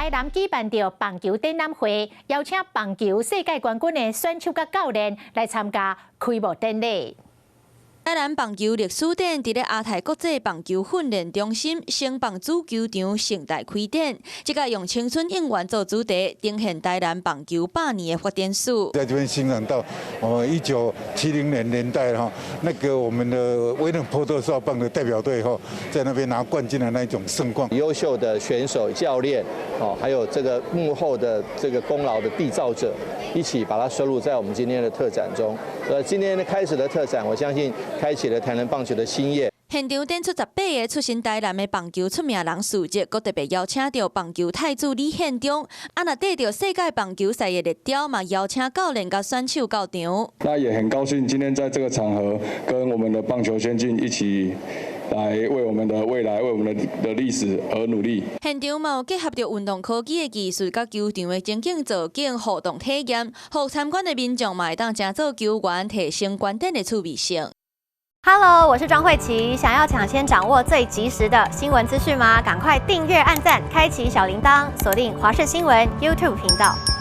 台南舉辦著棒球展覽會，邀請棒球世界冠軍的選手佮教練來參加開幕典禮。台南棒球歷史展佇咧亞太國際棒球訓練中心成棒主球場盛大開展，這個用青春應援做主題，呈現台南棒球100年的發展史。在這邊欣賞到我們1970年代哈，那個我們的威能波多少棒的代表隊哈，在那邊拿冠軍的那一種盛況。優秀的選手、教練，哦，還有這個幕後的這個功勞的締造者，一起把它收錄在我們今天的特展中。今天開始的特展，我相信開啟了台南棒球的新頁。現場展出18個出身台南的棒球出名人事蹟，閣特別邀請著棒球泰子李獻忠。啊，若綴著世界棒球賽的熱潮，嘛邀請教練佮選手到場。那也很高興今天在這個場合，跟我們的棒球先進一起來為我們的未來、為我們的歷史而努力。現場嘛有結合著運動科技的技術，佮球場的情景造景互動體驗，予參觀的民眾嘛會當成做球員提升觀點的趣味性。 Hello，我是莊慧琪。想要搶先掌握最及時的新聞資訊嗎？趕快訂閱、按讚、開啟小鈴鐺，鎖定華視新聞 YouTube 頻道。